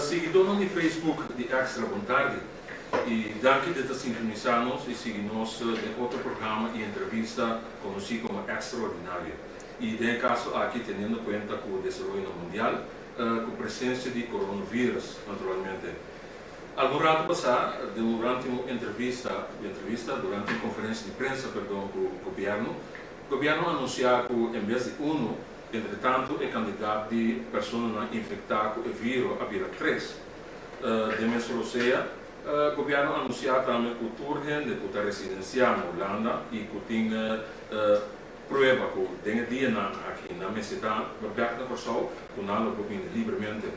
Siguidónan di Facebook di Extra bon tardi i danki di ta sintonisá nos i sigui nos den otro programa i entrevista konosí komo Extraordinario. I den e kaso aki teniendo kuenta ku desaroyonan mundial ku presensia di coronavirus naturalmente. Algun rato pasá durante un entrevista entrevista durante un konferensia di prensa perdon ku gobièrnu, gobièrnu a anunsiá ku en bes di unu, Entretantu e kantidat di personanan infektá ku e viro a bira tres. Den mes rosea, gobièrnu a anunsiá tambe ku tur hende ku ta residensiá na Hulanda i ku tin prueba ku den e dianan aki nan mester ta bèk na Kòrsou, ku nan lo por bini libremente.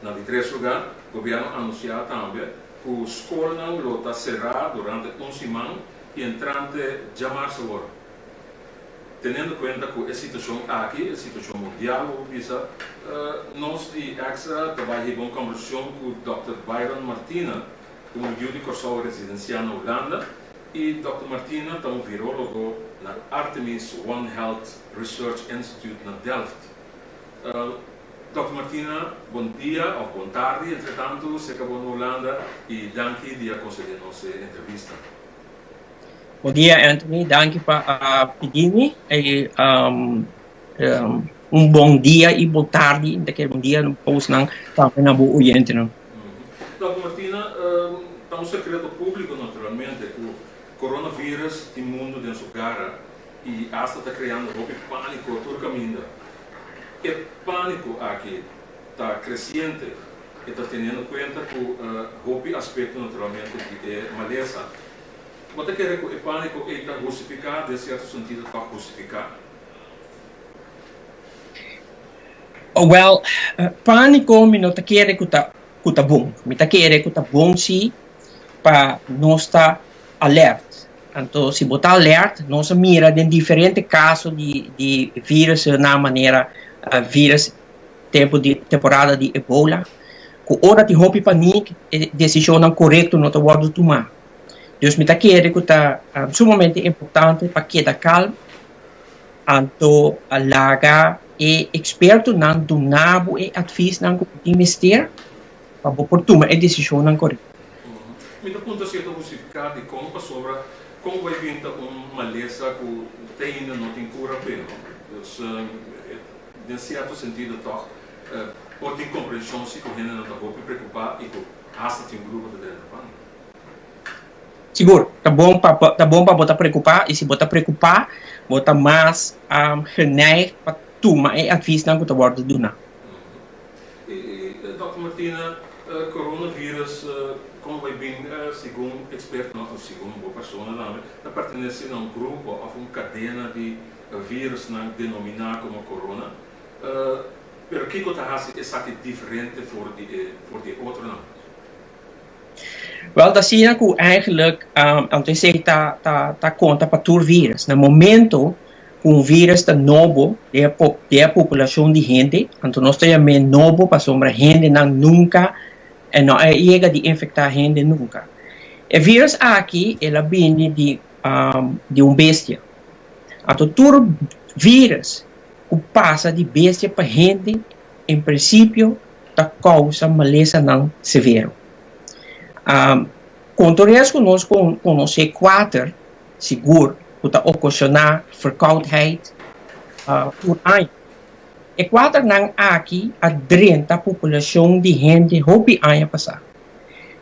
Na di tres lugá, gobièrnu a anunsiá tambe ku skolnan lo ta será durante un siman i entrante djamarsa awor. Teniendo kuenta ku e situashon aki, e situashon mundial bo por bisa, nos di Extra ta bai hiba un kombersashon ku Dòkter Byron Martina, un yu di Kòrsou residensiá na Hulanda, i Dòkter Martina ta un virólogo na Artemis One Health Research Institute na Delft. Dòkter Martina, bon dia òf bon tardi entretantu serka bo na Hulanda i danki di a konsedé nos e entrevista. Bon dia Anthony, danki pa a pidi mi. Un bon dia y bon tardi, mi ta kere bon dia pa bosnan tambe na bo oyentenan. Dòkter Martina, ta un sekreto públiko naturalmente ku coronavirus tin mundu den su gara i asta ta kreando hopi pániko tur kaminda. E pániko aki ta kresiente, e ta teniendo kuenta ku hopi aspekto naturalmente di e malesa. Bo ta kere ku e pániko ei ta hustifiká? Den sierto sentido ta hustifiká. Wèl, pániko mi no ta kere ku ta ku ta bon. Mi ta kere ku ta bon si pa nos ta alèrt. Anto si bo ta alèrt, nos a mira den diferente kaso di di vírùsnan manera vírùs tempu di temporada di Ebola, ku ora tin hopi panik e desishonnan korekto no ta wòrdu tumá. Dus mi ta kere ku ta sumamente importante pa keda kalm, anto laga e ekspertonan duna bo e advisnan ku bo tin mester pa bo por tuma e desishonnan korekto. Mi ta puntra si e ta hustifiká dikon, pasobra kon bai bin ta un malesa ku te ainda no tin kura p'e, no? Dus den sierto sentido tòg por tin komprenshon si ku hendenan ta hopi preokupá i ku hasta tin grupo ta drenta pániko. Sigur, ta bon pa ta bon pa bo ta preokupá i si bo ta preokupá bo ta mas geneigd pa tuma e advisnan ku ta wòrdu duna. I Dòkter Martina, coronavirus kon bai bin segun ekspertonan òf segun bo persona tambe ta pertenesé na un grupo òf un kadena di virusnan denominá komo corona. Pero kiko ta hasi esaki diferente for di e for di e otronan? Wel, ta asina ku eigenlijk anto esei ta ta ta konta pa tur virus. Na momento ku un virus ta nobo den e den e populashon di hende, anto nos ta yam'é nobo pasobra hendenan nunka e no a yega di infektá hende nunka. E virus aki el a bini di di un bestia. Anto tur virus ku pasa di bestia pa hende en prinsipio ta kousa malesanan severo. Konto res ku nos konosé kuater sigur ku ta okashoná verkoudheid tur aña. E kuaternan aki a drenta populashon di hende hopi aña pasá.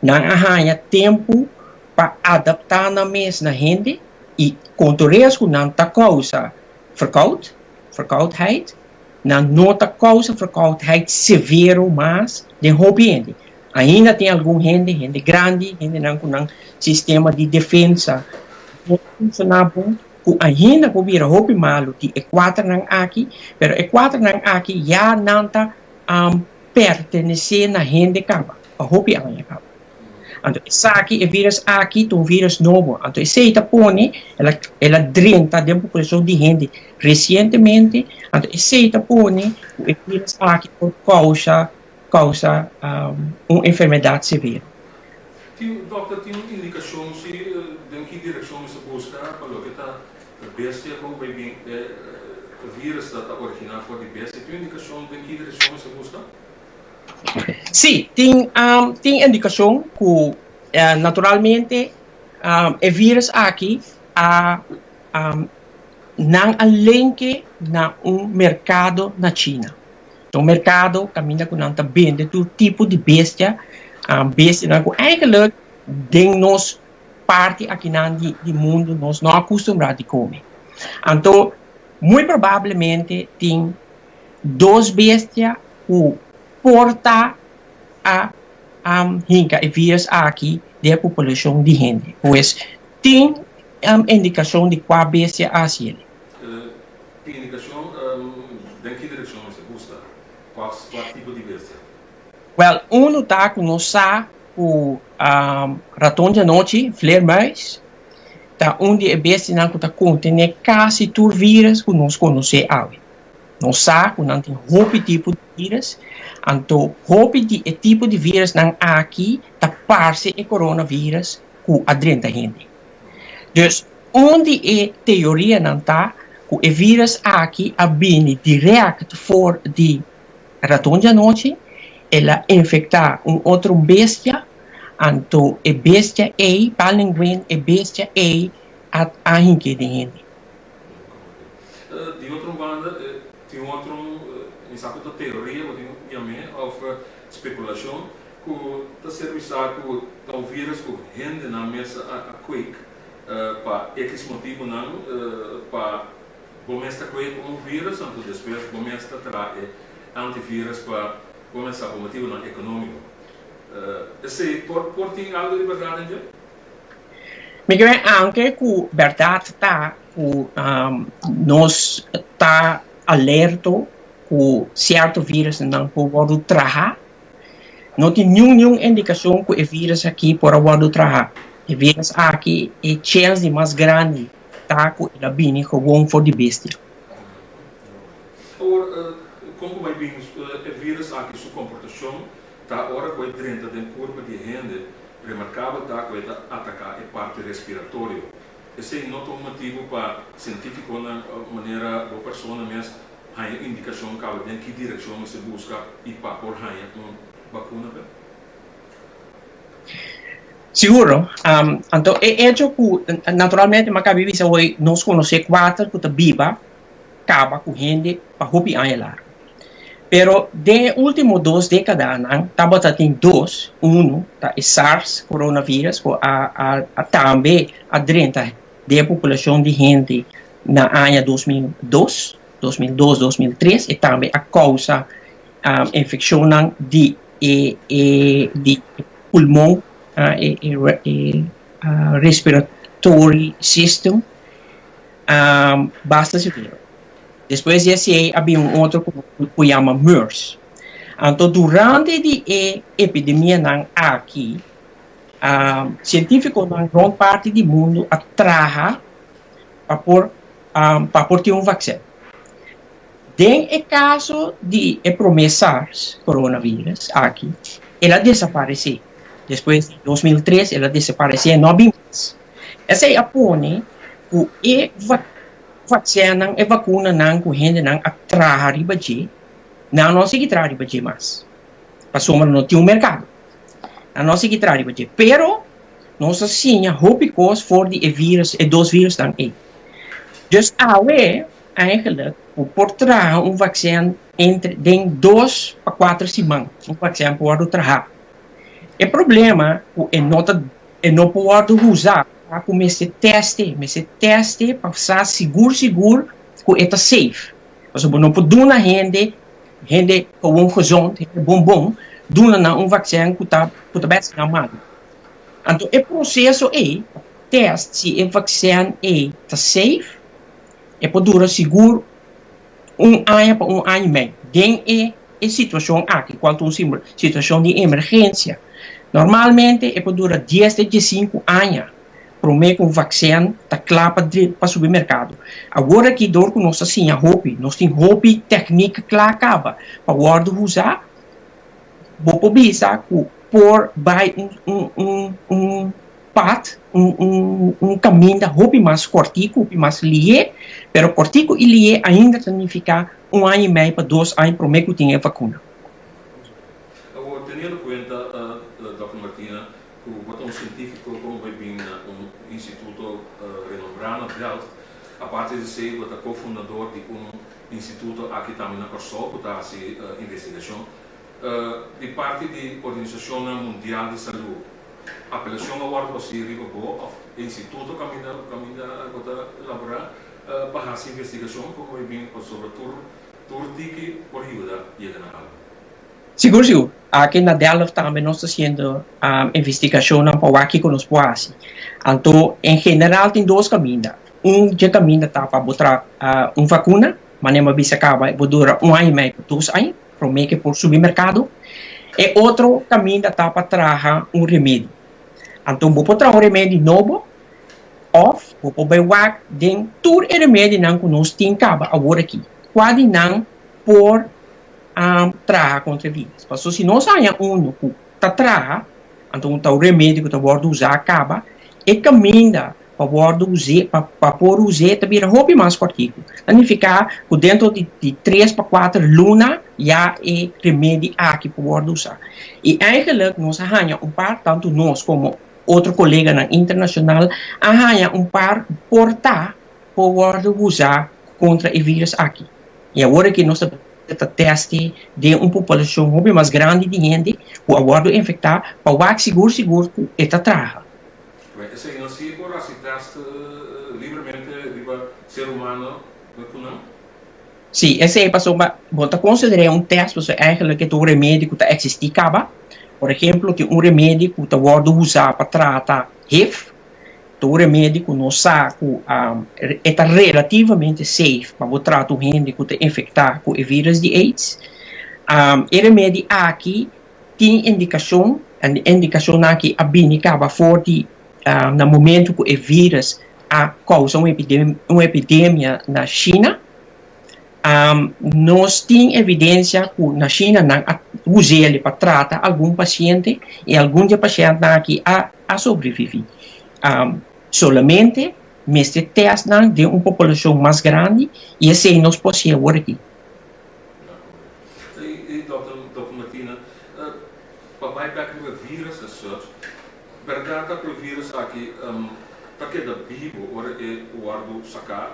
Nan a haña tempu pa adaptá nan mes na hende i konto res ku nan ta kousa verkoud, verkoudheid, nan no ta kousa verkoudheid severo mas den hopi hende. Ainda tin algun hende, hende grandi, hendenan ku nan sistema di defensa no ta funshoná bon, ku ainda por bira hopi malu di e kuaternan aki, pero e kuaternan aki ya nan ta pertenesé na hende kaba pa hopi aña kaba. Anto esaki, e virus aki ta un virus nobo. Anto esei ta pone, el a, el a drenta den populacion di hende recientemente, anto esei ta pone cu e virus aki por causa, causa un enfermedad severo. Tin, dokter, tin un indicacion si den ki direccion mester busca pa loke ta bestia con bay bin e virus ta ta origina for di bestia? Tin un indicacion den ki direccion mester busca? Sí, tin indikashon ku naturalmente e virus aki a nan a link e na un merkado na China. Ta un merkado kaminda ku nan ta bende tur tipo di bestia, bestianan ku eigenlijk den nos parti akinan di mundu nos no a kustumbrá di kome. Anto muy probablemente tin dos bestia ku por ta a hinka e virus aki den e populashon di hende. Pues tin indikashon di kua bestia a hasi el'e. Tin indikashon den ki direkshon mester buska? Kua tipo di bestia? Wèl, unu ta ku nos sa ku raton di anochi, vleermuis, ta un di e bestianan ku ta kontené kasi tur virus ku nos konosé awe. Nos sa ku nan tin hopi tipo di virus, anto hopi di e tipo di virusnan aki ta parse e coronavirus ku a drenta hende. Dus un di e teorianan ta ku e virus aki a bini dirèkt for di raton djanochi, el a infektá un otro bestia, anto e bestia ei, palingwin, e bestia ei a a hink'é den hende. Di otro banda, tin otro, mi sa ku ta teoria bo tin yam'é, òf spekulashon, ku ta ser bisá ku ta un virus ku hendenan mes a kweek pa ekis motibunan, pa bo mes ta kweek un virus anto despues bo mes ta traha e antivirus pa bo mes sa pa motibunan ekonómiko. Esei por por tin algu di bèrdat den dje? Mi kere aunke ku bèrdat ta ku nos ta alerto ku sierto virusnan por wòrdu traha, No tin niun niun indikashon ku e virus aki por a wòrdu traha. E virus aki e chèns di mas grandi ta ku el a bini gewoon for di bestia. Awor, kon ku bai bin e virus aki su komportashon ta ora ku e drenta den kurpa di e hende? Remarkabel ta ku e ta ataká e parti respiratorio. Esei no ta un motibu pa sientífikonan manera bo persona mes haña indikashon kaba den ki direkshon mester buska i pa por haña un bakuna p'e? Siguro. Anto e echo ku naturalmente mi a kabi bisa hoy nos konosé kuater ku ta biba kaba ku hende pa hopi aña largu. Pero den e último dos dékadanan tabata tin dos, unu ta e SARS coronavirus ku a a tambe a drenta den e populashon di hende na aña 2002, 2002, 2003, e tambe a kousa infekshonnan di e e di pulmon, e e respiratory system basta severo. Despues di esei a bin un otro ku yama MERS. Anto durante di e epidemianan aki, sientífikonan rònt parti di mundu a traha pa por pa por tin un vaksin. Den e kaso di e promé SARS coronavirus aki, el a desaparesé. Despues di 2003 el a desaparesé, no a bin mas. Esei a pone ku e vaksinnan, e vakunanan ku hendenan a traha riba dje, nan no a sigui traha riba dje mas, pasobra no tin un merkado. Nan no a sigui traha riba dje. Pero nos a siña hopi kos for di e virus, e dos virusnan ei. Dus awe, eigenlijk, bo por traha un vaksin entre den dos pa kuater siman, un vaksin por wòrdu traha. E problema ku e no ta e no por wòrdu usa ta ku mester tèst'e, mester tèst'e pa sa sigur sigur ku e ta safe. Pasobra bo no por duna hende, hende gewoon gezond, hende bon bon, duna nan un vaksin ku ta ku ta bai hasi nan malu. Anto e proseso ei pa tèst si e vaksin ei ta safe, e por dura sigur un aña pa un aña i mei den e e situashon aki, kual ta un situashon di emergensia. Normalmente e por dura dies te diesinku aña promé ku un vaksin ta kla pa pa subi merkado. Awor aki dor ku nos ta siña hopi, nos tin hopi tèknik kla kaba pa wòrdu usá, bo por bisa ku por bai un un un un pad, un un un kaminda hopi mas kòrtiku, hopi mas lié, pero kòrtiku i lié ainda ta nifiká un aña i mei pa dos aña promé ku tin e vakuna. Aparte di esei bo ta kofundador di un instituto aki tambe na Kòrsou ku ta hasi investigashon. Di parti di Organisashonnan Mundial di Salú, apelashon a wòrdu hasi riba bo òf e instituto kaminda kaminda bo ta laborá pa hasi investigashon komo e bin pasobra tur tur tiki por yuda yega na algu. Sigur sigur. Aki na Delft tambe nos ta hasiendo investigashonnan pa wak kiko nos por hasi. Anto en general tin dos kaminda. Un dje kaminda ta pa bo traha un vakuna, manera mi a bisa kaba e por dura un aña i mei pa dos aña promé ke por subi merkado. E otro kaminda ta pa traha un remedi. Anto bo por traha un remedi nobo òf bo por bai wak den tur e remedinan ku nos tin kaba awor aki, kua di nan por a traha kontra e virus. Pasobra si nos haña unu ku ta traha, anto un ta un remedi ku ta wòrdu usá kaba, e kaminda pa wòrdu us'é, pa pa por us'é ta bira hopi mas kòrtiku. Ta nifiká ku dentro di di tres pa kuater luna ya e remedi aki por wòrdu usá. I eigenlik nos a haña un par, tantu nos komo otro koleganan internashonal a haña un par ku por ta por wòrdu usá kontra e virus aki. I awor aki nos ta ta testi den un populashon hopi mas grandi di hende ku a wòrdu infektá pa wak sigur sigur ku e ta traha. Bueno, esei no si por hasi tèst libremente riba ser humano ku nan? Sí, esei pasobra bo ta konsider'é un tèst pasobra eigenlijk e ta un remedi ku ta eksistí kaba. Por ehemplo, tin un remedi ku ta wòrdu usá pa trata hiv. Ta un remedi ku nos sa ku e ta relativamente safe pa bo trata un hende ku ta infektá ku e virus di aids. E remedi aki tin indikashon, en e indikashonnan aki a bini kaba for di na momentu ku e virus a kousa un epidemia na China. Nos tin evidensia ku na China nan a us'el pa trata algun pasiente i algun di e pashèntnan aki a a sobreviví. Solamente mester tèst nan den un populashon mas grandi i esei nos por hasi awor aki. I Dòkter Martina, pa bai bèk riba e vírus as such, bèrdat ta ku e vírus aki ta keda bibu ora e wòrdu saká,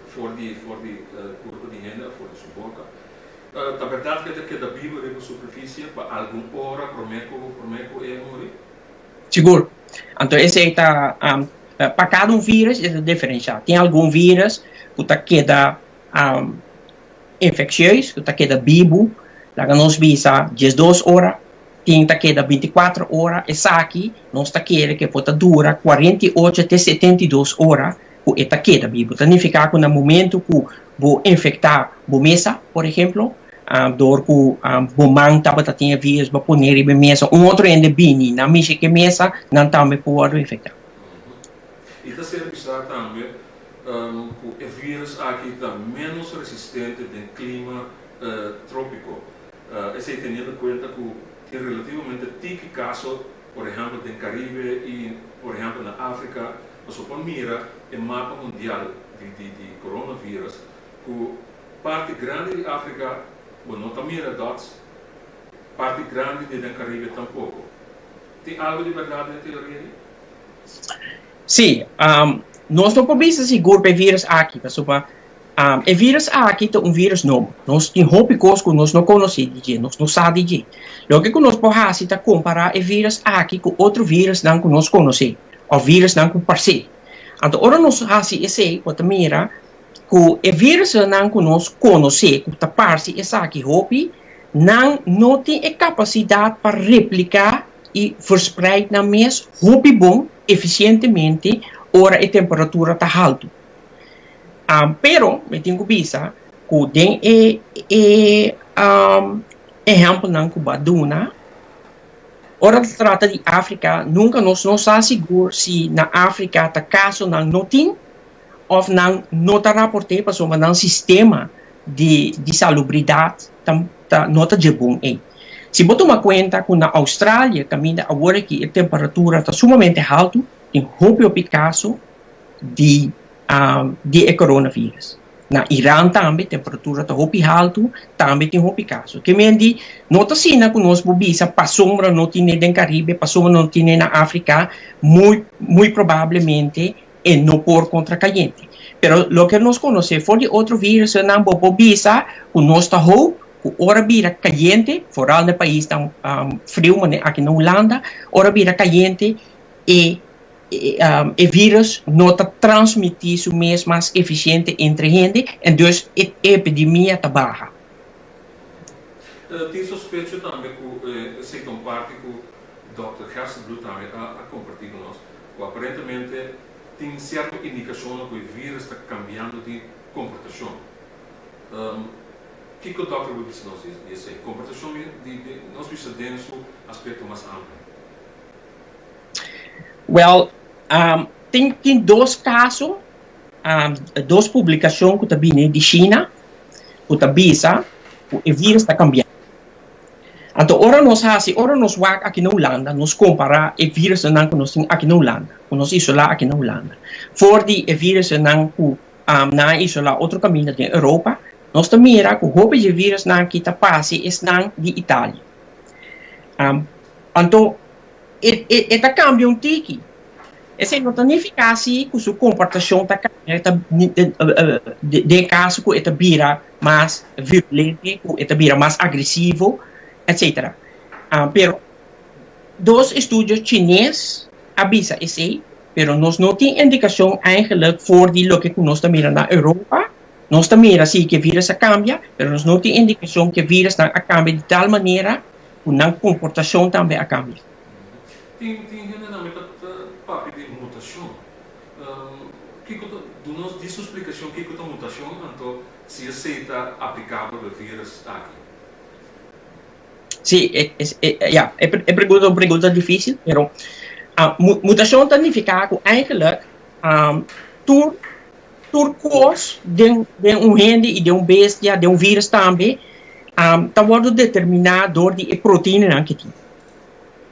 for di for di kurpo di hende of for di su boka? Ta bèrdat ku e ta keda bibu riba superfisie pa algun ora promé ku promé ku e muri? Sigur. Anto esei ta pa kada un vírus e ta diferenshá. Tin algun vírus ku ta keda infeksieus, ku ta keda bibu, laga nos bisa diesdos ora, tin ta keda 24 ora. Esaki nos ta kere ku e por ta dura 48 te 72 ora ku e ta keda bibu. Ta nifiká ku na momentu ku bo infektá bo mesa, por ehemplo, dor ku bo man tabata tin e virus, bo pone riba e mesa, un otro hende bini, nan mishi ku e mesa, nan tambe por wòrdu infektá. I ta ser bisá tambe ku e virus aki ta ménos resistente den klima trópiko. Esei teniendo kuenta ku tin relativamente tiki kaso, por ehèmpel den Karibe i por ehèmpel na Afrika. Pasobra por mira e mapa mundial di di di coronavirus ku parti grandi di Afrika bo no ta mira dots, parti grandi di den Karibe tampoko. Tin algu di bèrdat den e teoria ei? Sí, nos no por bisa sigur pa e virus aki, pasobra e virus aki ta un virus nobo. Nos tin hopi kos ku nos no konosé di dje, nos no sa di dje. Loke ku nos por hasi ta kompará e virus aki ku otro virusnan ku nos konosé òf virusnan ku parsé. Anto ora nos hasi esei bo ta mira ku e virusnan ku nos konosé ku ta parse esaki hopi, nan no tin e kapasidat pa repliká i verspreid nan mes hopi bon, efisientemente, ora e temperatura ta haltu. Pero mi tin ku bisa ku den e e ehèmpelnan ku bo a duna, ora ta trata di Afrika nunka nos no sa sigur si na Afrika ta kasonan no tin òf nan no ta raport'é pasobra nan sistema di di salubridat ta ta no ta dje bon ei. Si bo tuma kuenta ku na Australia kaminda awor aki e temperatura ta sumamente haltu tin hopi hopi kaso di di e coronavirus. Na Iran tambe temperatura ta hopi haltu, tambe tin hopi kaso. Ke men di no ta asina ku nos por bisa pasobra no tine den Karibe, pasobra no tine na Afrika, muy muy probablemente. e no por kontra kayente. Pero loke nos konosé for di otro virusnan bo por bisa ku nos ta hoop ku ora bira kayente, foral na e paisnan friu manera aki na Hulanda, ora bira kayente e e virus no ta transmití su mes mas efisiente entre hende en dus e epidemia ta baha. Tin sospecho tambe ku esei ta un parti ku Dòkter Gerstenbluth tambe a kompartí ku nos, ku aparentemente tin sierto indikashonnan ku e virus ta kambiando di komportashon. Kiko dòkter bo bisa nos di esei? Komportashon di nos bisa den su aspekto mas amplio. Wèl, tin tin dos kaso, dos publikashon ku ta bini di Shina ku ta bisa ku e virus ta kambia. Anto ora nos hasi, ora nos wak aki na Hulanda, nos kompará e virusnan ku nos tin aki na Hulanda, ku nos isolá aki na Hulanda, for di e virusnan ku nan a isolá otro kaminda den Europa, nos ta mira ku hopi di e virusnan aki ta pase esnan di Italia. Anto e e ta kambia un tiki. Esei no ta nifiká si ku su komportashon ta kambia, ta den kaso ku e ta bira mas virulente, ku e ta bira mas agresivo, etcetera. Pero dos estudio chines a bisa esei, pero nos no tin indikashon eigenlijk for di loke ku nos ta mira na Europa. Nos ta mira si ku e virus a kambia, pero nos no tin indikashon ku e virusnan a kambia di tal manera ku nan komportashon tambe a kambia. Tin tin hendenan mi ta papia di mutashon. Kiko ta duna nos di su splikashon kiko ta mutashon anto si esei ta aplikabel pa e virus aki? Si, e e ya, e e pregunta ta un pregunta difisil, pero mutashon ta nifiká ku eigenlik tur tur kos den den un hende i den un bestia, den un virus tambe ta wòrdu determiná dor di e proteinanan ke tin.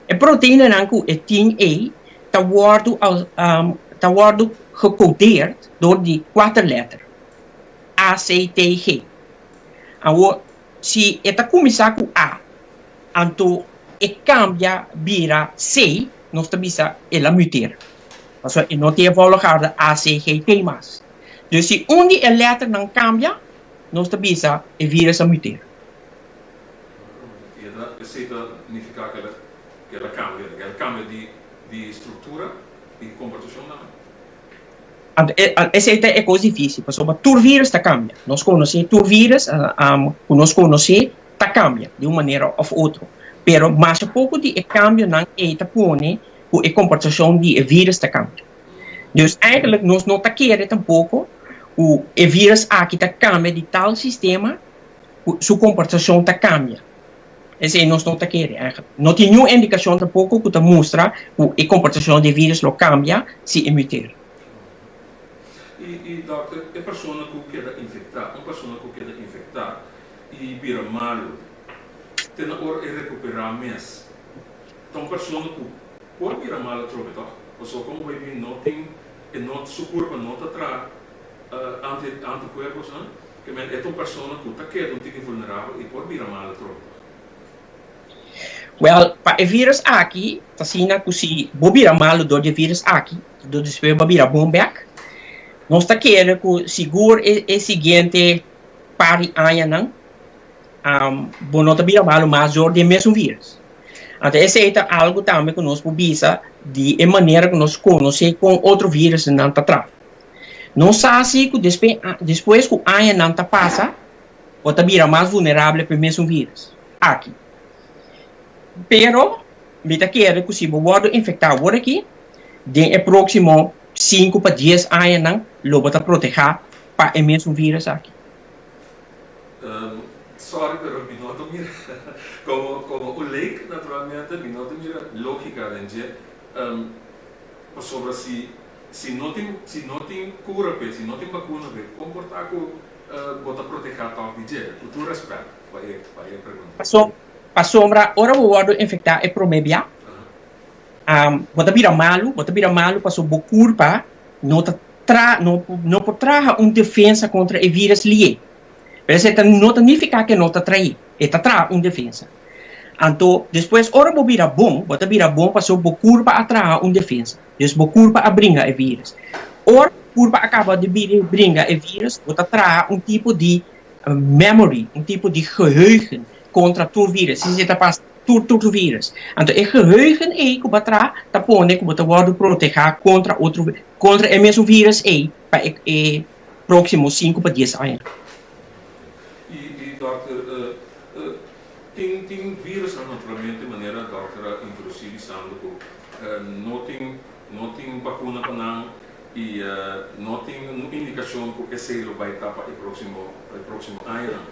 E proteinanan ku e tin ei ta wòrdu ta wòrdu gekodeerd dor di kuater lèter, A, C, T, G. Awor, si e ta kuminsá ku A, anto e kambia bira C, nos ta bisa el a muteer. Pasobra e no tin e volgorde A, C, G, T mas. Dus si un di e lèternan kambia, nos ta bisa e vírus a muteer. I esei ta nifiká ku el a kambia, ku el a kambia di struktura i komportashon tambe? Anto esei ta e kos difísil, pasobra tur vírus ta kambia. Nos konosé tur vírus ku nos konosé ta kambia di un manera òf otro. Pero masha poko di e kambionan ei ta pone ku e komportashon di e vírus ta kambia. Dus eigentlik nos no ta kere tampoko ku e vírus aki ta kambia di tal sistema ku su komportashon ta kambia. Esei nos no ta kere eigenlijk. No tin niun indikashon tampoko ku ta mustra ku e komportashon di e virus lo kambia si e muteer. I i dòkter, e persona ku keda infektá, un persona ku keda infektá i bira malu, te na ora e rekuperá mes, ta un persona ku por bira malu atrobe tòg? Pasobra komo bai bin no tin e no su kurpa no ta traha anti antikuerposnan. Ke men e ta un persona ku ta keda un tiki vulnerabel i por bira mal atrobe. Wèl, pa e vírus aki ta asina ku si bo bira malu dor di e vírus aki, dor despues bo a bira bon bèk. Nos ta kere ku sigur e e siguiente par di añanan bo no ta bira malu mas dor di e mesun vírus. Anto esei ta algu tambe ku nos por bisa di e manera ku nos konosé kon otro vírusnan ta traha. Nos sa si ku despues ku añanan ta pasa, bo ta bira mas vulnerable pa e mesun virus aki. Pero mi ta kere ku si bo wòrdu infektá awor aki, den e próksimo sinku pa dies añanan lo bo ta protehá pa e mesun virus aki. Sorry pero mi no ta mira komo komo un leek naturalmente mi no ta mira lógika den dje pasobra si Si no tin si no tin kura p'e, si no tin bakuna p'e, kon por ta ku bo ta protehá tòg di dje? Ku tur rèspèt pa e pa e pregunta. Paso pasobra ora bo wòrdu infektá e promé bia, bo ta bira malu, bo ta bira malu pasobra bo kurpa no ta tra no no por traha un defensa kontra e vírus lié. Pero esei ta no ta nifiká ku e no ta traí, e ta traha un defensa. Anto despues ora bo bira bon, bo ta bira bon pasobra bo kurpa a traha un defensa. Dus bo kurpa a bringa e virus. Ora kurpa a kaba di bringa e virus, bo ta traha un tipo di memory, un tipo di geheugen kontra tur virus. Esei ta pasa tur tur virus. Anto e geheugen ei ku bo a traha ta pone ku bo ta wòrdu protehá kontra otro kontra e mesun virus ei pa e próksimo sinku pa dies aña. I i dòkter tin tin virusnan naturalmente manera dòkter a introdusí bisando ku no tin No tin bakuna pa nan y no tin un indicacion cu esey lo bay ta pa e proximo e proximo añanan.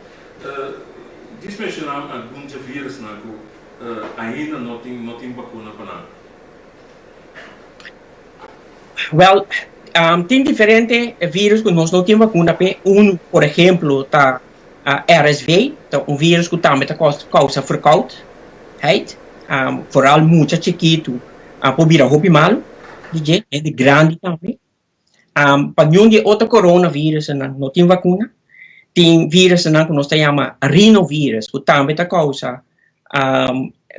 Djis menciona algun dje virusnan cu ainda no tin no tin bakuna pa nan. Wel, tin diferente virus cu nos no tin bakuna p'e. Un, por ehemplo, ta RSV, ta un virus cu tambe ta causa verkoudheid. Vooral mucha chikitu por bira hopi malu di dje, hende grandi tambe. Pa niun di e otro coronavirusnan no tin vacuna. Tin virusnan cu nos ta yama rinovirus cu tambe ta causa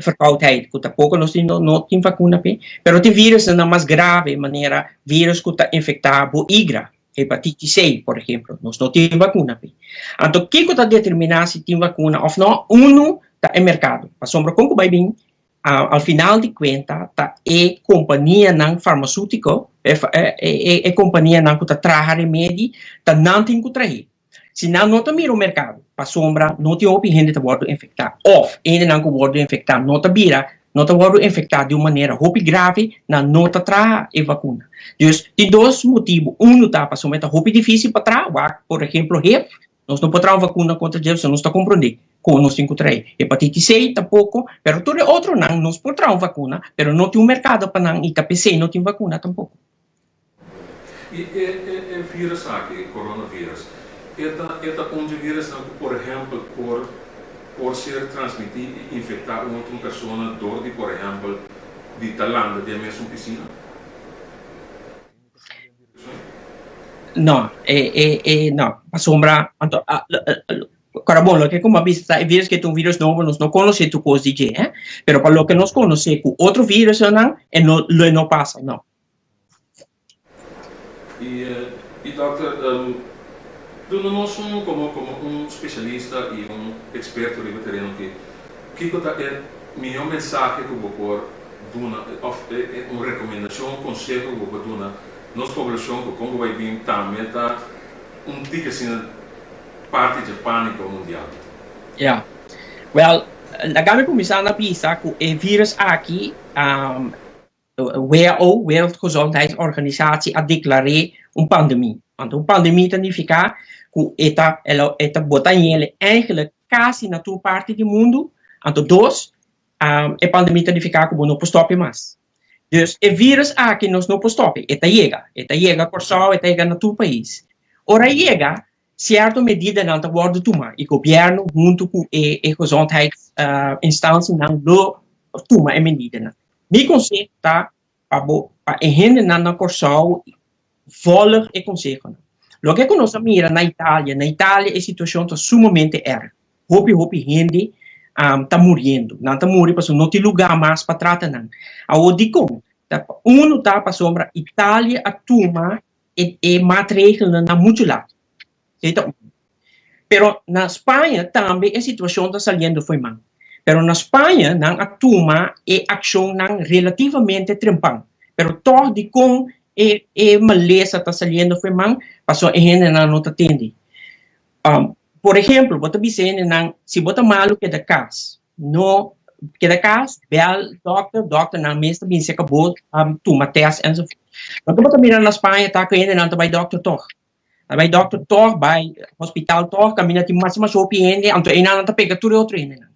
verkoudheid cu tampoco nos no tin vacuna p'e. Pero tin virusnan mas grave manera virus cu ta infecta bo igra. Hepatitis C, por ehemplo, nos no tin vacuna p'e. Anto kico ta determina si tin vacuna of no? Uno ta e mercado. Pasobra con cu bay bin, al final di cuenta ta e companianan farmaceutico, e companianan cu ta traha remedi, ta nan tin cu trahe. Si nan no ta mira un merkado, pasobra no tin hopi hende ta wòrdu infektá òf hendenan ku wòrdu infektá no ta bira, no ta wòrdu infektá di un manera hopi grave, nan no ta traha e vakuna. Dus tin dos motibu, unu ta pasobra e ta hopi difísil pa traha, wak por ehemplo hiv, nos no por traha un vakuna kontra dje pasobra nos ta komprondé kon nos tin ku traha. Hepatitis C tampoko, pero tur e otronan nos por traha un vakuna, pero no tin un merkado pa nan i ta p'esei no tin vakuna tampoko. I e e virus aki, e coronavirus, e ta e ta un dje virusnan ku por ehèmpel por por ser transmití i infektá un otro persona dor di por ehèmpel di ta landa den mesun pisina? No, e e e no, pasobra anto Kora bon, loke ku mi a bisa ta e virus ke ta un virus nobo, nos no konosé tur kos di dje, eh, pero pa loke nos konosé ku otro virusonan e no lo e no pasa, no. I dòkter, duna nos un komo komo un spesialista i un eksperto riba tereno aki, kiko ta e mihó mensahe ku bo por duna òf un rekomendashon, un konseho ku bo por duna nos poblashon ku kon ku bai bin tambe ta un tiki asina parti dje pániko mundial? Ya. Wèl, laga mi kuminsá na bisa ku e vírus aki WHO, Wereldgezondheidsorganisatie, a deklar'é un pandemie. Anto un pandemie ta nifiká ku e ta e ta bota ñele eigenlijk kasi na tur parti di mundu. Anto dos, e pandemie ta nifiká ku bo no por stòp'e mas. Dus e virus aki nos no por stòp'e, e ta yega. E ta yega Kòrsou, e ta yega na tur pais. Ora e yega, sierto medidanan ta wòrdu tumá i gobièrnu huntu ku e e gezondheidsinstansianan lo tuma e medidanan. Mi konseho ta pa bo pa e hendenan na Kòrsou vòlg e konsehonan. Loke ku nos a mira na Italia, na Italia e situashon ta sumamente èrg. Hopi hopi hende ta muriendo. Nan ta muri pasobra no tin lugá mas pa trata nan. Awor dikon? Ta unu ta pasobra Italia a tuma e e maatregelnan na muchu laat. Esei ta un. Pero na Spaña tambe e situashon ta saliendo fo'i man. Pero na Spaña nan a tuma e akshonnan relativamente trempan. Pero tòg dikon e e malesa ta saliendo fo'i man? Pasobra e hendenan no ta tende. Por ehempel, bo ta bisa e hendenan, si bo ta malu keda kas. No keda kas, bel dòkter, dòkternan mes ta bin seka bo, tuma tèst enzovoort. Loke bo ta mira na Spaña ta ku e hendenan ta bai dòkter tòg. A bai dokter tog, bai hospital tog, kaminda tin mas mas hopi hende, anto einan nan ta pega tur e otro hendenan.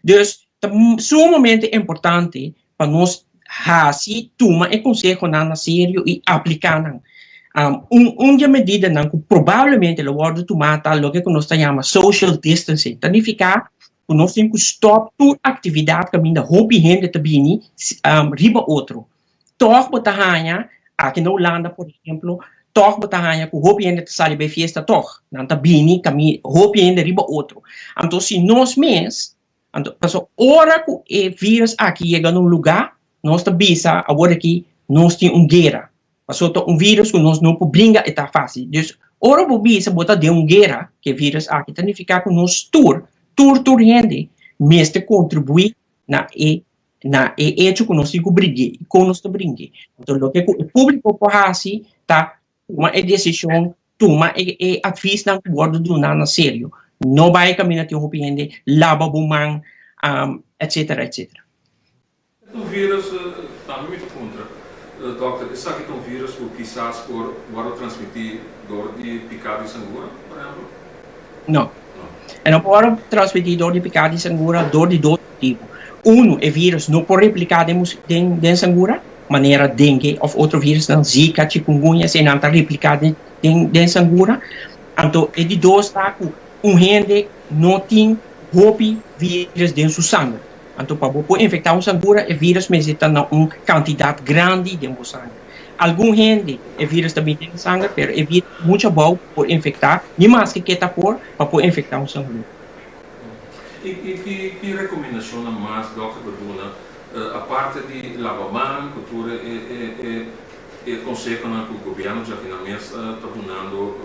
Dus ta sumamente importante pa nos hasi, tuma e konsehonan na serio i apliká nan. Un un di e medidanan ku probablemente lo wòrdu tumá ta loke ku nos ta yama social distancing. Ta nifiká ku nos tin ku stòp tur aktividat kaminda hopi hende ta bini riba otro. Tòg bo ta haña, aki na Hulanda por ehemplo, tòg bo ta haña ku hopi hende ta sali bai fiesta tòg. Nan ta bini kami hopi hende riba otro. Anto si nos mes, anto pasobra ora ku e virus aki yega na un lugá, nos ta bisa awor aki nos tin un guera. Pasobra ta un virus ku nos no por bringa e ta fásil. Dus ora bo bisa bo ta den un guera ku e virus aki ta nifiká ku nos tur, tur tur hende mester kontribuí na e na e echo ku nos tin ku bring'é i kon nos ta bring'é. Anto loke ku e públiko por hasi ta tuma e desishon, tuma e e atvisnan ku wòrdu duná na serio. No bai kaminda tin hopi hende, laba bo man, etsetera etsetera. E ta un virus, tambe mi ta puntra, dòkter, esaki ta un virus ku kisas por wòrdu transmití dor di piká di sangura, por ehèmpel? No. E no por wòrdu transmití dor di piká di sangura dor di dos motibu. Unu, e virus no por repliká den den den sangura, manera dengue òf otro virusnan, zika, chikungunya, eseinan ta repliká den den den sangura. Anto e di dos ta ku un hende no tin hopi virus den su sanger. Anto pa bo por infecta un sangura e virus mester ta na un cantidad grandi den bo sanger. Algun hende e virus ta bin den e sanger pero e virus mucho abou pa por infecta ni maske ke ta por pa por infecta un sangura. I ki ki recomendacionnan mas dokter ta duna aparte di laba man cu tur e e e consehonan cu gobierno djaki nan mes ta dunando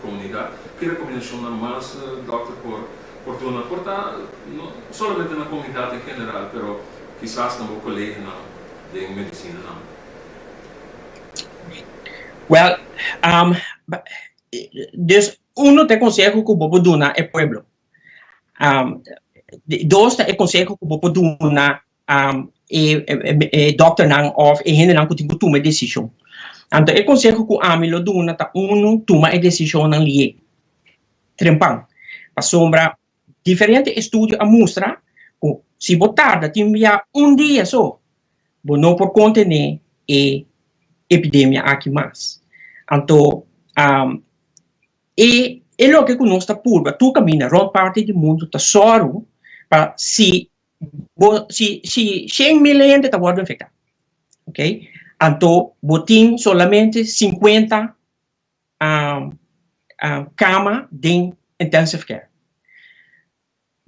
comunidad? Ki recomendacionnan mas dokter por Por duna por ta no solamente na comunidad en general pero kisas na bo coleganan den medicinanan. Well, dus uno ta e conseho cu bo por duna e pueblo. Dos ta e conseho cu bo por duna e dokternan of e hendenan cu tin cu tuma e decision. Anto e conseho cu ami lo duna ta uno tuma e decisionnan lié. Trempan. Pasobra diferente estudio a mustra ku si bo tarda tin bia un dia so, bo no por kontené e epidemia aki mas. Anto e e loke ku nos ta purba tur kaminda rònt parti di mundu ta sòru pa si bo si si 100.000 hende ta wòrdu infektá, okay, anto bo tin solamente 50 kama den intensive care.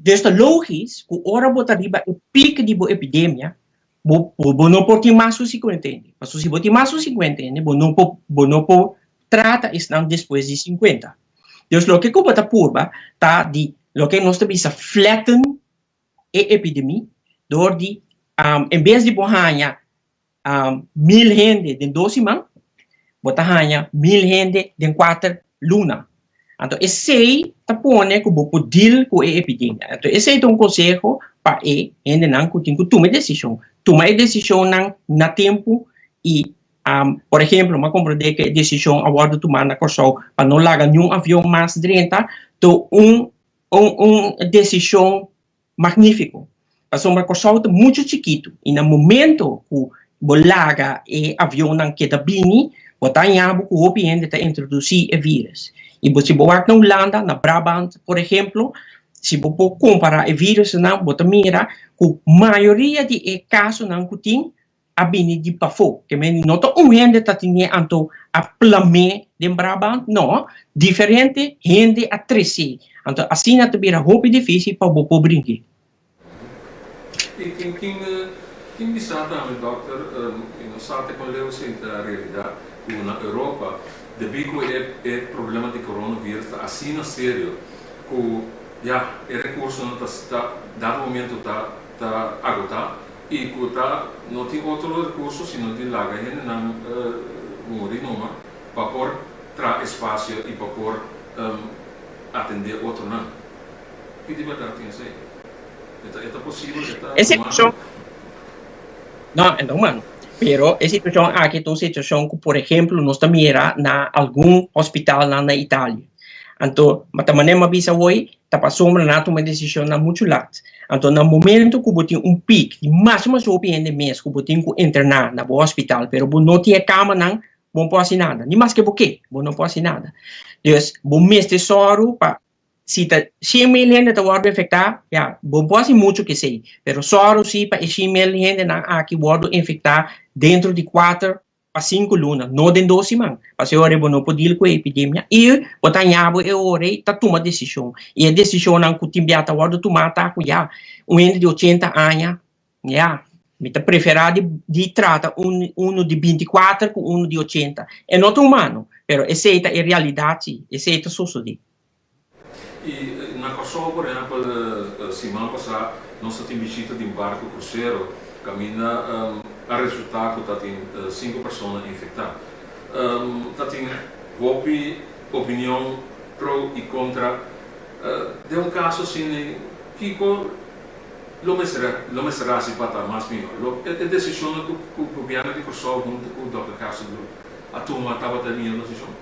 Dus ta logis ku ora bo ta riba e pik di bo epidemia, bo bo no por tin mas ku 50 hende. Pasobra si bo tin mas ku 50 hende, bo no por bo no por trata esnan despues di 50. Dus loke ku bo ta purba ta di loke nos ta bisa flatten e epidemia dor di en bes di bo haña 1000 hende den dos siman, bo ta haña 1000 hende den kuater luna. Anto esei ta pone ku bo por deal ku e epidemia. Anto esei ta un konseho pa e hendenan ku tin ku tuma e desishon. Tuma e desishonnan na tempu i por ehemplo mi a komprondé ku e desishon a wòrdu tumá na Kòrsou pa no laga niun avion mas drenta, ta un un desishon Magnífiko. Pasobra Kòrsou ta muchu chikitu i na momento ku bo laga e avionnan keda bini, bo ta haña bo ku hopi hende ta introdusí e vírus. I bo si bo wak na Hulanda, na Brabant por ehemplo, si bo por kompará e vírusnan, bo ta mira ku mayoria di e kasonan ku tin a bini di pafó. Ke men no ta un hende ta tine anto a plam'é den Brabant, no, diferente hende a tres'é. Anto asina ta bira hopi difísil pa bo por bring'é. I tin kin tin bisa tambe dòkter, i no sa te kon leu esei ta realidat, ku na Europa debí ku e e problema di coronavirus ta asina serio ku ya e rekursonan ta ta dado momento ta ta agotá. I ku ta no tin otro rekurso sino di laga hendenan muri numa pa por traha espasio i pa por atendé otronan. Ki di bèrdat tin esei? E ta e ta posibel? E ta E situashon humano? No, e ta humano. Pero e situashon aki ta un situashon ku por ehemplo nos ta mira na algun hospitalnan na Italia. Anto, ta manera mi a bisa awor, ta pasobra nan a tuma e desishonnan muchu lat. Anto na momento ku bo tin un pik di mas o mas hopi hende mes ku bo tin ku interná na bo hospital, pero bo no tin e kamanan, bo no por hasi nada. Ni maske bo ke, bo no por hasi nada. Dus, bo mester sòru pa si ta 100.000 hende ta wòrdu infektá, ya, bo no por hasi muchu ku esei, pero sòru si pa e 100.000 hendenan aki wòrdu infektá dentro di kuater pa sinku luna, no den dos siman. Pasobra e ora ei bo no por deal ku e epidemia i bo ta haña bo e ora ei ta tuma desishon. I e desishonnan ku tin bia ta wòrdu tumá ta ku ya un hende di 80 aña, ya. Mi ta preferá di di trata un unu di 24 ku unu di 80. E no ta humano, pero esei ta e realidat si, esei ta sosodé. I na Kòrsou, por ehèmpel, siman pasá nos ta tin bishita di un barku krusero kaminda a resultá ku ta tin sinku persona infektá. Ta tin hopi opinion pro i kontra. Den un kaso asina, kiko lo mester lo mester hasi pa ta mas mihó? Lo e desishonnan ku ku gobièrnu di Kòrsou huntu ku dòkter Kassenbroek a tuma tabata e mihó desishon?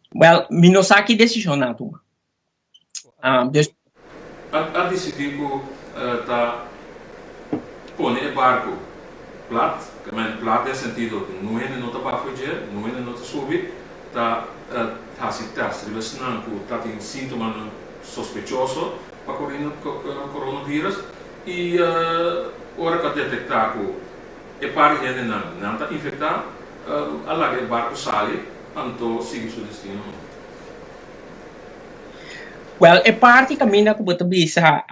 Well, mi no sa ki desishon nan a tuma. Dus. A disidí ku ta pone e barku plat, ke men plat den sentido ku niun hende no ta baha for dje, niun hende no ta subi, ta hasi tèst riba esnan ku ta tin síntomanan sospechoso pa coronavirus i ora ku a detektá ku e par di hendenan nan ta infektá, a laga e barku sali anto sigui su destino. Wel, e parti kaminda ku bo ta bisa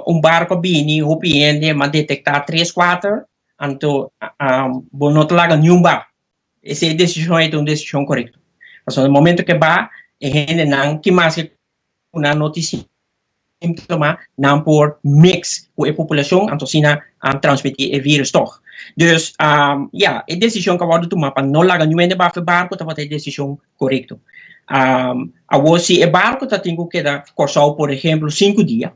un barku a bini hopi hende m'a detektá tres kuater, anto bo no ta laga niun ba. Esei desishon ei ta un desishon korekto. Pasobra na momento ku e ba, e hendenan ki maske ku nan no tin síntoma, nan por mix ku e populashon, anto asina transmití e vírus tòg. Dus, ya, e desishon ku a wòrdu tumá pa no laga niun hende baha e barku tabata e desishon korekto. Awor, si e barku ta tin ku keda Kòrsou, por ehemplo, sinku dia,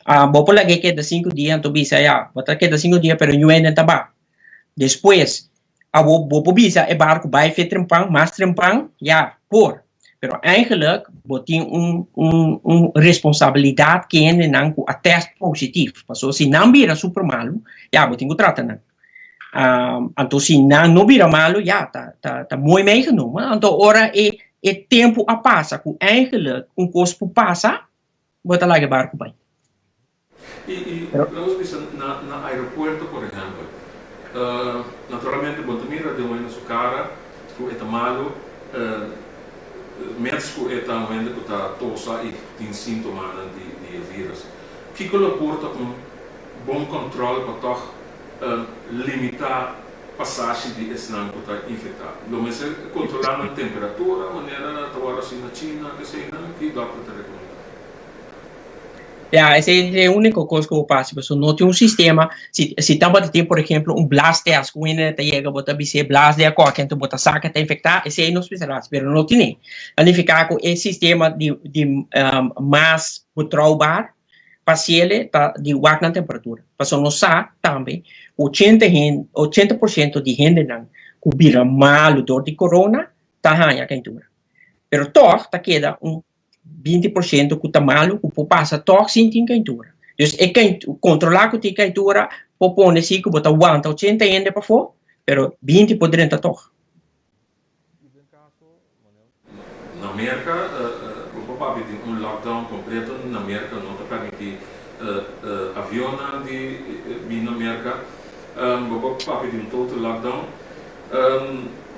bo por lag'é keda sinku dia, anto bisa, ya, bo ta keda sinku dia, pero niun hende ta baha. Despues, Awor bo por bisa e barco bai fe trempan, mas trempan, ya, por. Pero eigenlijk bo tin un, un, un responsabilidad ke hendenan ku a test positief. Pasobra si nan bira super malu, ya, bo tin ku trata nan. Um, anto si nan no bira malu, ya, ta, ta, ta mooi meegenomen. Anto ora e, e tempu a pasa ku eigenlijk un kos por pasa, bo ta laga e barco bai. I laga nos bisa na na aeropuerto por ehempel, naturalmente bo ta mira den un hende su cara cu e ta malo, mets cu e ta un hende cu ta tosa y tin sintomanan di di e virus. Kico lo por ta un bon control pa tog limita pasashi di esnan cu ta infecta? Lo mester controla nan temperatura manera ta worde haci na China, keseynan? Ki dokter ta recomenda? Ya, esei ta e úniko kos ku bo pasa, pasobra no tin un sistema, si si tabata tin por ehemplo un blaas test ku hende ta yega bo ta bis'é blaas den a kòke anto bo ta sa ke ta infektá, esei nos mester hasi, pero no tine. Ta nifiká ku e sistema di di mas betrouwbaar pa hasiel ta di wak nan temperatura, pasobra nos sa tambe ku ochenta hende, 80% di hendenan ku bira malu dor di corona ta haña keintura, pero tòg ta keda un 20% ku ta malu ku por pasa tòg sin tin keintura. Dus e kontrolá ku tin keintura por pone si ku bo ta wanta 80 hende pafó, pero 20 por drenta tòg. Na Merka bo por papia di un lockdown kompleto. Na Merka no ta permití avionnan di bin na Merka. Bo por papia di un total lockdown.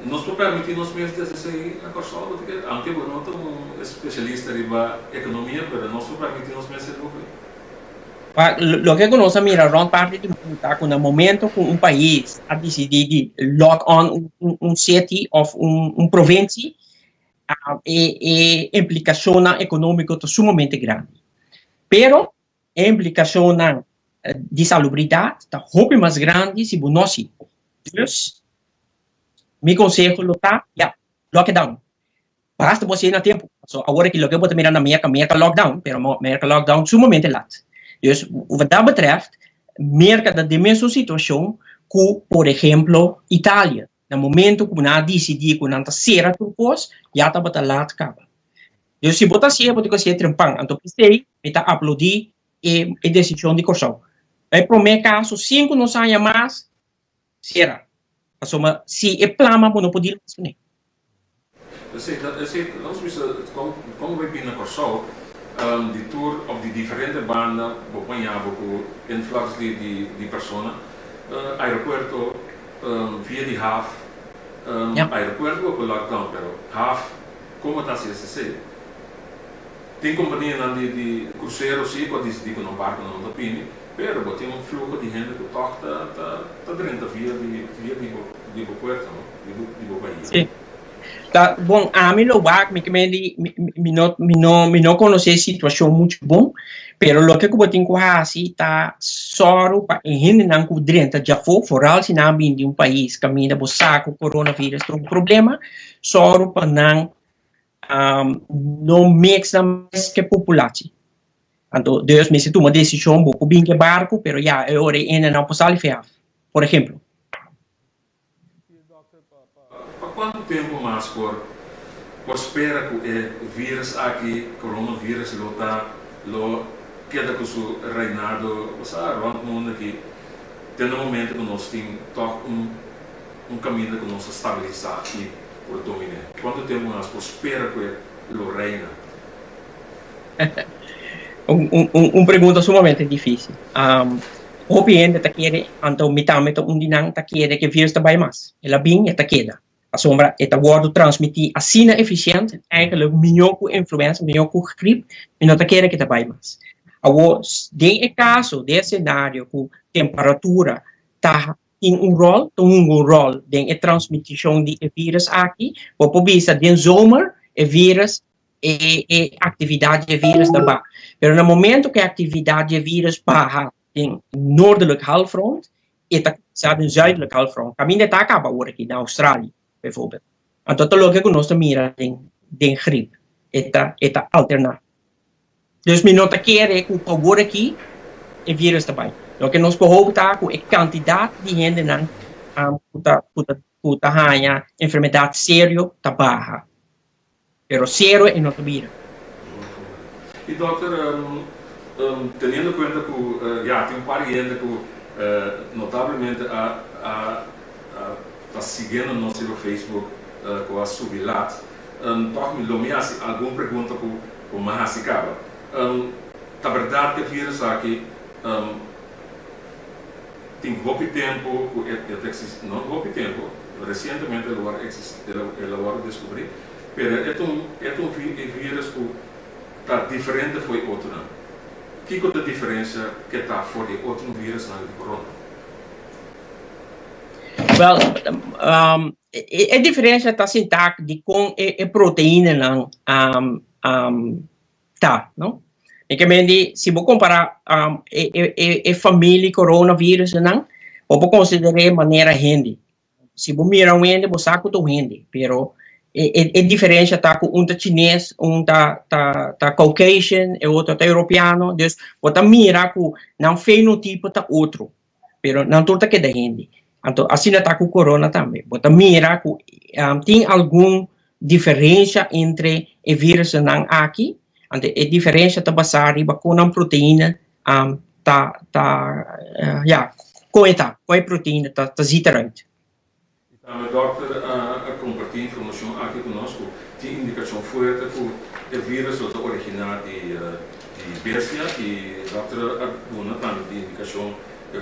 Nos por permití nos mes di hasi esei na Kòrsou? Bo ta kere? Aunke bo no ta un espesialista riba ekonomia, pero nos por permití nos mes e luho ei? Loke ku nos a mira rònt parti di mundu ta ku na momento ku un pais a disidí di lock on un city òf un provinsi, e implikashonnan ekonómiko ta sumamente grandi. Pero e implikashonnan di salubridat ta hopi mas grandi si bo no hasi. Dus, mi konseho lo ta, ya, lockdown. Basta bo hasié na tempu. Pasobra awor aki loke bo ta mira na Merka, Merka lockdown, pero Merka lockdown sumamente lat. Dus, wat dat betreft, Merka ta den mesun situashon ku, por ehemplo, Italia. Na momento ku nan a disidí ku nan ta sera tur kos, ya tabata lat kaba. Dus si bo ta hasié, bo tin ku hasié trempan. Anto p'esei mi ta aplaudí e e desishon di Kòrsou. E promé kaso, sin ku nos haña mas, sera. Pasobra si e plama bo no por dil mas kuné. Esei ta, esei, nos bisa kon kon bo bin na Kòrsou, di tur òf di diferente banda bo paña bo ku influx di di di persona, aeropuerto, via di haf, aeropuerto bo por lockdown pero haf, kon bo ta hasi esei? Tin kompanianan di di krusero si ku a disidí ku nan barkunan no ta bini, pero bo tin un fluho di hende ku tòg ta ta ta drenta via di via di bo di bo puerto no, di bo di bo bahia. Sí. Ta bon, ami lo wak, mi ke meen di mi mi no mi no mi no konosé e situashon muchu bon, pero loke ku bo tin ku hasi ta sòru pa e hendenan ku drenta djafó, foral si nan a bini di un pais kaminda bo sa ku coronavirus ta un problema, sòru pa nan no mix nan mes ku e populatie. Anto dus mester tuma desishon, bo por bin ku e barku, pero ya e ora e hendenan por sali fe af, por ehemplo. Pa kuantu tempu mas por por spera ku e virus aki, coronavirus, lo ta lo keda ku su reinado osea rònt mundu aki te na momento ku nos tin tòg un un kaminda ku nos ta stabilisá i por dominé? Kuantu tempu mas por spera ku e lo reina? Un pregunta sumamente difícil. Hopi hende ta kere, anto mi tambe ta un di nan, ta kere ku e virus ta bai mas. El a bin, e ta keda. Pasobra e ta wòrdu transmití asina efisiente, eigenlijk mihó ku influenza, mihó ku grip, mi no ta kere ku e ta bai mas. Awor, den e kaso, den e senario ku temperatura ta tin un ròl, ta hunga un ròl den e transmitishon di e virus aki, bo por bisa den zomer e virus e e actividad di e virus ta baha. Pero na momento cu e actividad di e virus baha den noordelijk halfrond, e ta cuminsa den zuidelijk halfrond. Caminda e ta caba awor aki, na Australia, bijvoorbeeld. Anto ta loke cu nos ta mira den den griep. E ta e ta alterna. Dus mi no ta kere cu pa awor aki e virus ta bay. Loke nos por hoop ta cu e cantidad di hendenan cu ta cu ta cu ta haya enfermedad serio ta baha. Pero sero e no ta bira. Y dokter, teniendo cuenta cu ya tin un par di hende cu notablemente a a ta siguiendo nos riba Facebook cu a subi lat, toch mi lo mi haci algun pregunta cu cu mi a haci caba. Ta berdad cu e virus aki tin hopi tempo cu e ta existi, no hopi tempo, recientemente el a worde existi, el a worde descubri, pero e ta un e ta un virus cu ta diferente for e otronan. Kico ta diferencia ke ta for di e otro virusnan di corona? Wel, e diferencia ta sinta di con e proteinanan ta, no? Mi ke men di, si bo kompará e e e e famili coronavirusnan, bo por konsider'é manera hende. Si bo mira un hende, bo sa ku ta un hende, pero e e e diferensha ta ku un ta chines, un ta ta ta Caucasian, e otro ta europeano, dus bo ta mira ku nan fenotipo ta otro, pero nan tur ta keda hende. Anto asina ta ku corona tambe. Bo ta mira ku tin algun diferensha entre e virusnan aki, anto e diferensha ta basá riba kon nan proteina ta ta ya kon e ta, kon e proteina ta ta zit eruit. I tambe dòkter a kompartí informashon aki ku nos ku tin indikashon fuerte ku e virus lo ta originá di bestia i dòkter a duna tambe di indikashon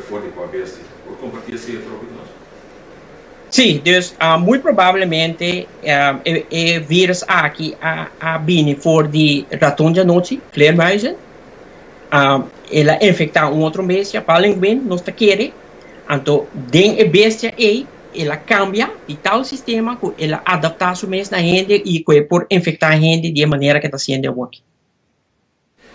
for di kua bestia. Por kompartí esei atrobe ku nos? Sí, dus muy probablemente e virus aki a bini for di raton djanochi, vleermuizen. El a infektá un otro bestia, palinguin nos ta kere. Anto den e bestia ei el a kambia di tal sistema ku el a adaptá su mes na hende i ku e por infektá hende di e manera ku e ta hasiendo awoki.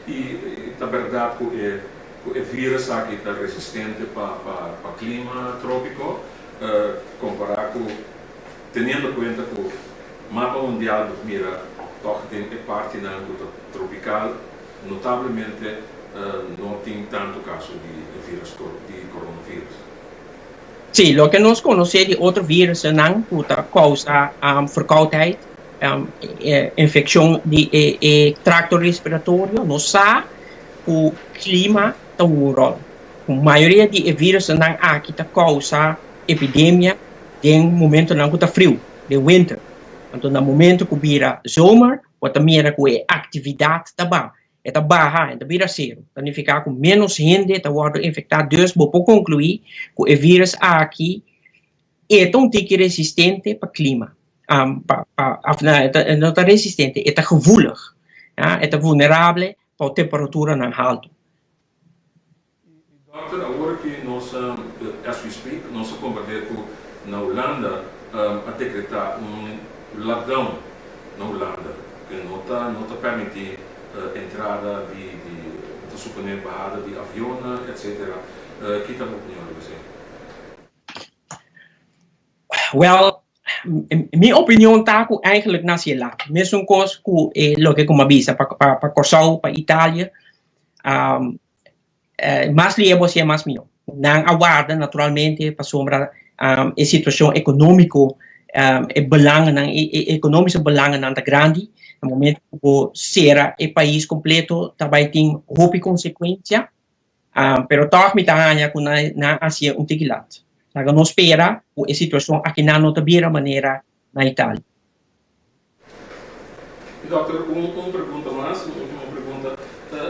I ta bèrdat ku e ku e vírus aki ta resistente pa pa klima trópiko kompará ku teniendo kuenta ku mapa mundial bo ta mira tòg den e partinan ku ta tropikal Notablemente no tin tantu kaso di e virus di coronavirus. Sí, loke nos konosé di otro virusennan ku ta kousa verkoudheid, infekshon di e trakto respiratorio, nos sa ku klima ta hunga un ròl. Ku mayoria di e virusennan aki ta kousa epidemia den momentonan ku ta friu, den winter. Anto na momento ku bira zomer, Bo ta mira ku e aktividat ta ba, e ta baha, e ta bira sero. Ta nifiká ku ménos hende ta wòrdu infektá. Dus bo por konkluí ku e vírus aki e ta un tiki resistente pa klima. Pa, pa, òf no, e no ta resistente, e ta gevoelig. Ya, e ta vulnerable pa temperaturanan haltu. Dòkter, awor ku nos, as we speak, nos a komprendé ku na Hulanda a dekretá un lockdown na Hulanda, ku no ta permití entrada di, ta suponé, bahada di avion, etc. Kiko ta bo opinion riba esei? Well, mi opinion ta ku eigenlijk nan a laat. Mesun kos ku loke ku m'a bisa pa Kòrsou, pa Italia, mas lihé bo hasié, mas mihó. Nan a warda naturalmente pasombra e situashon ekonómiko, e belangennan, e ekonomische belangennan ta grandi. Na momento ku sera e pais kompleto, tambe tin hopi konsekuensia. Pero toch mi ta haña ku nan a hasié un tiki lat. Laga nos spera ku e situashon aki nan no ta bira manera na Italia. Dòkter, un pregunta mas, un último pregunta.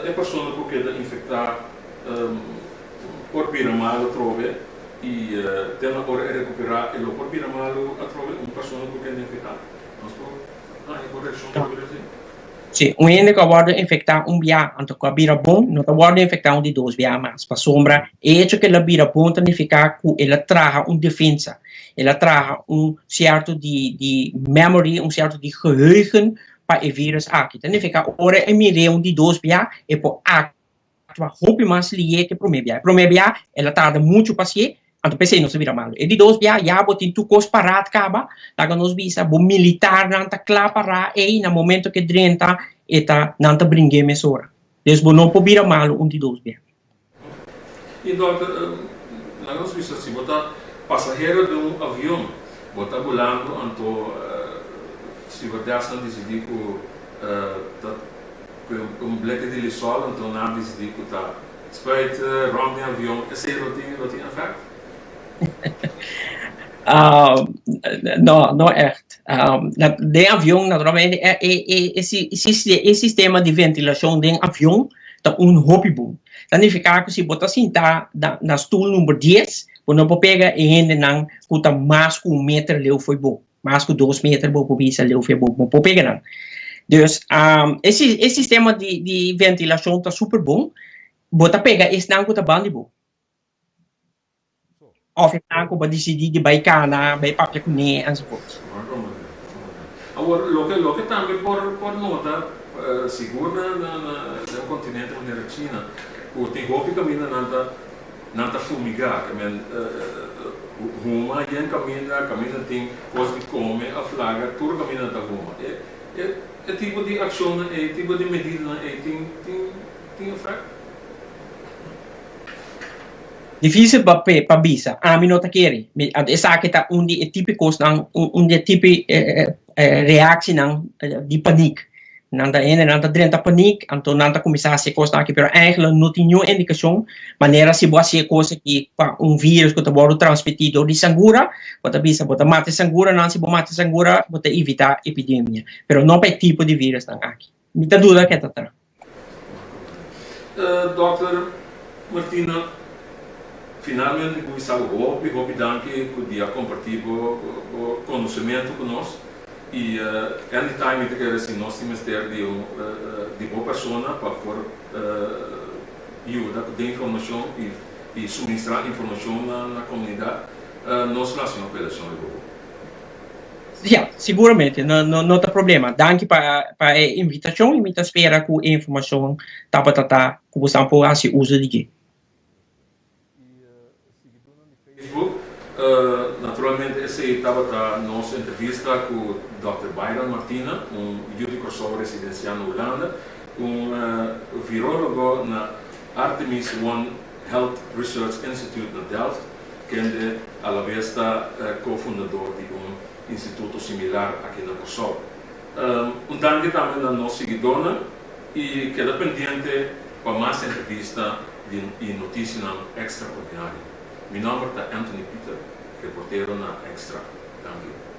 E persona ku keda infektá por bira malu atrobe i te na ora e rekuperá, e lo por bira malu atrobe, un persona ku keda infektá? Nos por haña korekshon sobre esei? Si, un hende ku a wòrdu infektá un bia, anto ku a bira bon, no ta wòrdu infektá un di dos bia mas. Pasombra, e hecho ku el a bira bon ta nifiká ku el a traha un defensa. El a traha un sierto di memory, un sierto di geheugen pa e virus aki. Ta nifiká ora e mir'é un di dos bia, e por aktua hopi mas lihé ku e promé bia. E promé bia, el a tarda muchu pa hasié, anto p'esei no ta bira malu. E di dos bia, ya bo tin tur kos paraat kaba, laga nos bisa, bo militarnan ta kla pará ei, na momento ku e drenta, e ta, nan ta bring'é mesora. Dus bo no por bira malu un di dos bia. I dòkter, laga nos bisa, si bo ta pasahero di un avion, bo ta bulando, anto stewardessnan disidí ku ta un bleke di Lysol, anto nan disidí ku ta spuit rònt den avion, esei lo tin efekto? No, no echt. Den avion, naturalmente, e sistema di ventilashon den avion ta un hopi bon. Ta nifiká ku si bo ta sintá na stul number 10, bo no por pega e hendenan ku ta mas ku 1 meter leu fo'i bo. Mas ku 2 meter bo por bisa leu fo'i bo, bo por pega nan. Dus e sistema di ventilashon ta super bon. Bo ta pega esnan ku ta banda di bo. Òf esnan ku bo disidí di bai kana, bai papia kuné, enzovoort. Awor, loke tambe por nota, sigur na kontinente manera China, ku tin hopi kaminda nan ta fumigá, ke men huma yen kaminda, kaminda tin kos di kome òf laga, tur kaminda ta huma. E tipo di akshon, e tipo di medida ei tin efekto? Difísil pa bisa. Ami no ta kere. Esaki ta un di e típikonan, un di e tipo reaksienan di paniek. Nan ta hende nan ta drenta paniek, anto nan ta kuminsá hasi kos aki, pero eigenlijk no tin ningun indikashon manera si bo hasi kos aki pa un virus ku ta wòrdu transmití dor di sangura, bo ta bisa bo ta mata e sanguranan, si bo mata e sangura, bo ta evitá epidemia. Pero no pa e tipo di virusnan aki. Mi ta duda ku e ta tra. Dòkter Martina, finalmente ku bisa hopi, hopi danki ku di a kompartí bo konosementu ku nos i anytime mi ta kere si nos tin mester di bo persona pa por yuda ku den informashon i suministrá informashon na komunidat, nos lo hasi un apelashon riba bo. Ja, siguramente, no, no ta problema. Danki pa e invitashon i mi ta spera ku e informashon tabata ta ku bo por hasi uso di dje. Facebook. Naturalmente, esei tabata nos entrevista ku Dr. Byron Martina, un yu di Kòrsou residensiá na Hulanda, un virólogo na Artemis One Health Research Institute na Delft, kende a la bes ta kofundadó di un instituto similar aki na Kòrsou. Un danki tambe na nos siguidónan i keda pendiente pa mas entrevista i notisianan ekstraordinario. Mi nòmber ta Anthony Pieter, reportero na Extra. Danki.